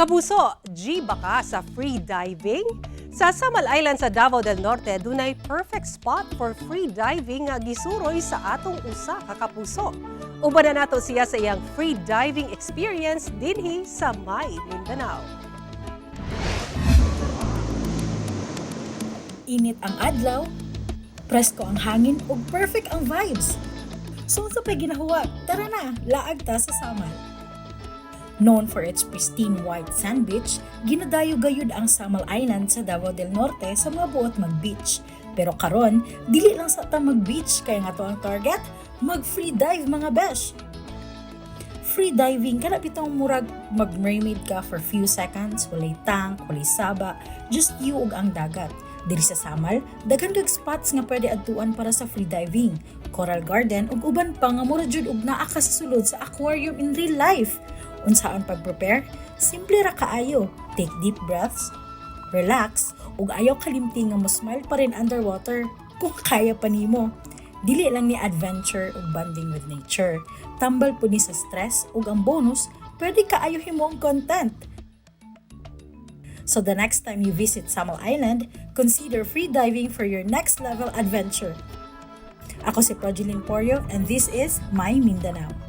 Kapuso, G ba ka sa free diving? Sa Samal Island sa Davao del Norte, dunay perfect spot for free diving nga gisuroy sa atong usa ka kapuso. Uban na nato siya sa iyang free diving experience dinhi sa May Mindanao. Init ang adlaw, presko ang hangin ug perfect ang vibes. So unsa pay ginahuwat? Tara na, laag ta sa Samal. Known for its pristine white sand beach, ginadayo gayud ang Samal Island sa Davao del Norte sa mga buot mag-beach. Pero karon, dili lang sa ta mag-beach kay nga to ang target, mag-free dive, mga besh. Free diving kana bitong murag mag-mermaid ka for few seconds, walay tank, walay saba, just you ug ang dagat. Diri sa Samal, daghan kag spots nga pwede adtuan para sa free diving, coral garden ug uban pa nga mura jud og naa ka sa sulod sa aquarium in real life. Unsaon pag-prepare? Simple ra kaayo. Take deep breaths, relax, ug ayaw kalimti nga mo smile pa rin underwater kung kaya pa nimo. Dili lang ni adventure ug bonding with nature. Tambal pud ni sa stress ug ang bonus, pwede kaayo himoong content. So the next time you visit Samal Island, consider free diving for your next level adventure. Ako si Projeline Porio and this is My Mindanao.